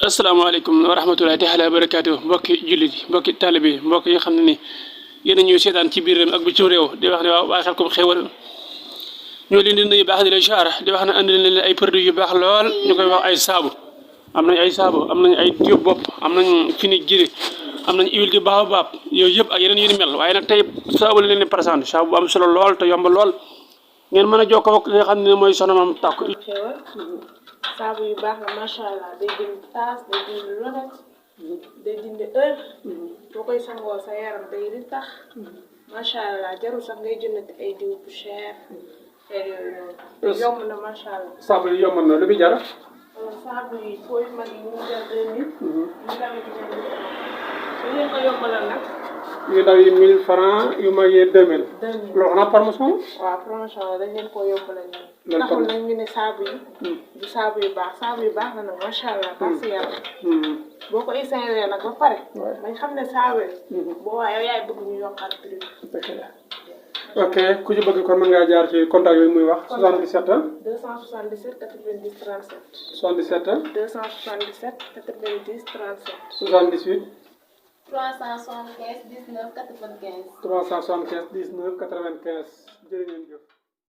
asalaamaaleykum wa rahmatulahi taala wa barakaatu mbokki jullit yi mbokki taalibe yi mbokk yi nga xam ne ni yéen a ñuy seetaan ci biir réew ak bitim réew di wax ne waaw waaye xel ko xéwal ñoo leen di nuyu baax di leen siyaara di wax ne andi leen ay produits yu baax lool ñu koy wax ay saabu am nañ ay saabu am nañ ay diw bopp am nañ fini jiri am nañ huile di baobab yooyu yëpp ak yeneen yu ni mel waaye nag tey saabu la leen di présenté saabu bu am solo lool te yomb lool ngeen mën a jokkoo ak nga xam ne mooy Soxna Mame Takku saabu yu baax la macha allah day dindi taas day dindi lonet day dindi heure boo koy sangoo sa yaram day di tax macha allah jarul sax ngay jëndati ay diw bu cher xeer yooyu noonu yomb na macha allah. saabu yi yomb na lu muy jar. saabu yi fooy mag yi ñu ngi jar 2000. ñu tamit jar 1000 su ngeen ko yombalal nag. yu ndaw yi 1000 francs yu mag yi 2000. 2000 loolu xanaa promotion. waaw promotion la dañ leen koo yombalal ñu. taxul nag ñu ne saabu yi. du saabu yu baax na nag macha allah. baax si yàlla. boo ko essayé nag ba pare. dañ xam ne saabu yi. boo waa yow yaay bëgg ñu yokkaat prix. ok ku ci bëgg kon mën ngaa jaar ci contact yooyu muy wax. 77. 277 90 37. 77. 277 90 37. 78. 375 19 95. 375 19 95 jërë ngeen jëf.